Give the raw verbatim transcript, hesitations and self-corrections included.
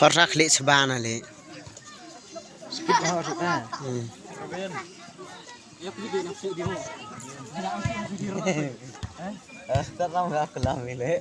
Parsa khlieh sba na le. Skip ha suk ah. Hmm. Asta ram ga kelam ile.